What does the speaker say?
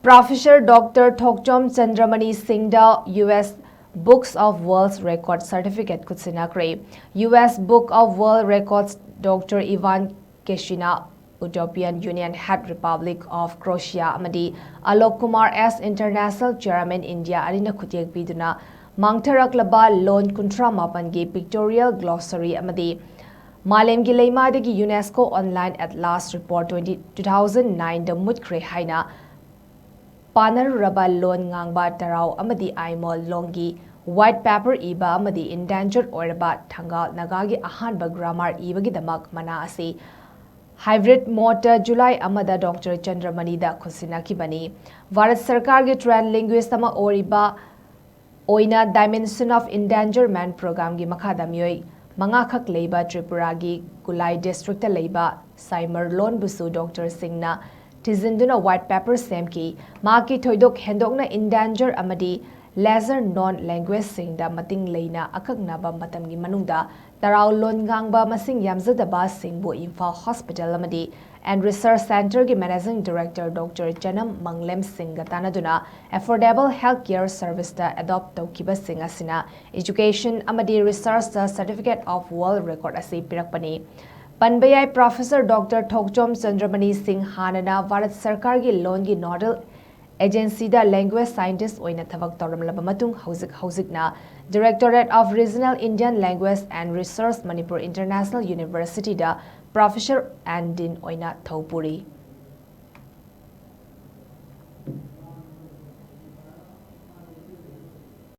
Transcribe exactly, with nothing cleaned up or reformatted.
Professor Doctor Thokchom Chandramani Singhꯗ U S Books of World Records certificate ꯈꯨꯠꯁꯤꯟꯅꯈ꯭ꯔꯦ꯫ U S Book of World Records Doctor Ivan Keshina, Utopian Union Head, Republic of Croatia ꯑꯃꯗꯤ Alok Kumar S, International Chairman, India ꯑꯅꯤꯅ ꯈꯨꯠꯌꯦꯛ ꯄꯤꯗꯨꯅ ꯃꯥꯡꯊꯔꯛꯂꯕ ꯂꯣꯟ ꯀꯨꯟꯊ꯭ꯔꯥ ꯃꯥꯄꯟꯒꯤ pictorial glossary ꯑꯃꯗꯤ ꯃꯥꯂꯦꯝꯒꯤ ꯂꯩꯃꯥꯏꯗꯒꯤ UNESCO Online Atlas Report twenty, two thousand nineꯗ ꯃꯨꯠꯈ꯭ꯔꯦ ꯍꯥꯏꯅ ꯄꯥꯅꯔꯨꯔꯕ ꯂꯣꯟ ꯉꯥꯡꯕ ꯇꯔꯥꯎ ꯑꯃꯗꯤ ꯑꯥꯏꯃꯣꯜ ꯂꯣꯟꯒꯤ white paper ꯏꯕ ꯑꯃꯗꯤ endangered ꯑꯣꯏꯔꯕ ꯊꯪꯒꯥꯜ ꯅꯥꯒꯥꯒꯤ ꯑꯍꯥꯟꯕ grammar ꯏꯕꯒꯤꯗꯃꯛ ꯃꯅꯥ ꯑꯁꯤ hybrid modeꯇ July ꯑꯃꯗ Doctor ꯆꯟꯗ꯭ꯔꯃꯅꯤꯗ ꯈꯨꯠꯁꯤꯟꯅꯈꯤꯕꯅꯤ꯫ ꯚꯥꯔꯠ ꯁꯔꯀꯥꯔꯒꯤ trained linguist ꯑꯃ ꯑꯣꯏꯔꯤꯕ ꯑꯣꯏꯅ Dimension of Endangerment Programmeꯒꯤ ꯃꯈꯥꯗ ꯃꯤꯑꯣꯏ ꯃꯉꯥꯈꯛ ꯂꯩꯕ ꯇ꯭ꯔꯤꯄꯨꯔꯥꯒꯤ ꯀꯨꯂꯥꯏ districtꯇ ꯂꯩꯕ ꯁꯥꯏꯃꯔ ꯂꯣꯟꯕꯨꯁꯨ Doctor ꯁꯤꯡꯅ ꯊꯤꯖꯤꯟꯗꯨꯅ white paper ꯁꯦꯝꯈꯤ꯫ ꯃꯍꯥꯛꯀꯤ ꯊꯣꯏꯗꯣꯛ ꯍꯦꯟꯗꯣꯛꯅ endangered ꯑꯃꯗꯤ lesser known languageꯁꯤꯡꯗ ꯃꯇꯤꯡ ꯂꯩꯅ ꯑꯀꯛꯅꯕ ꯃꯇꯝꯒꯤ ꯃꯅꯨꯡꯗ ꯇꯔꯥꯎ ꯂꯣꯟ ꯉꯥꯡꯕ ꯃꯁꯤꯡ ꯌꯥꯝꯖꯗꯕꯁꯤꯡꯕꯨ ꯏꯝꯐꯥꯜ Hospital ꯑꯃꯗꯤ and Research Centreꯒꯤ Managing Director Doctor ꯆꯅꯝ ꯃꯪꯂꯦꯝ ꯁꯤꯡꯒ ꯇꯥꯟꯅꯗꯨꯅ affordable health care serviceꯇ adopt ꯇꯧꯈꯤꯕꯁꯤꯡ ꯑꯁꯤꯅ education ꯑꯃꯗꯤ researchꯇ certificate of world record ꯑꯁꯤ ꯄꯤꯔꯛꯄꯅꯤ꯫ ꯄꯟꯕ ꯌꯥꯏ, Professor Doctor ꯊꯣꯛꯆꯣꯝ ꯆꯟꯗ꯭ꯔꯃꯅꯤ ꯁꯤꯡ ꯍꯥꯟꯅꯅ ꯚꯥꯔꯠ ꯁꯔꯀꯥꯔꯒꯤ ꯂꯣꯟꯒꯤ nodal agencyꯗ language scientist ꯑꯣꯏꯅ ꯊꯕꯛ ꯇꯧꯔꯝꯂꯕ ꯃꯇꯨꯡ ꯍꯧꯖꯤꯛ ꯍꯧꯖꯤꯛꯅ Directorate of Regional Indian Language and Research, Manipur International Universityꯗ professor and dean ꯑꯣꯏꯅ ꯊꯧ ꯄꯨꯔꯤ꯫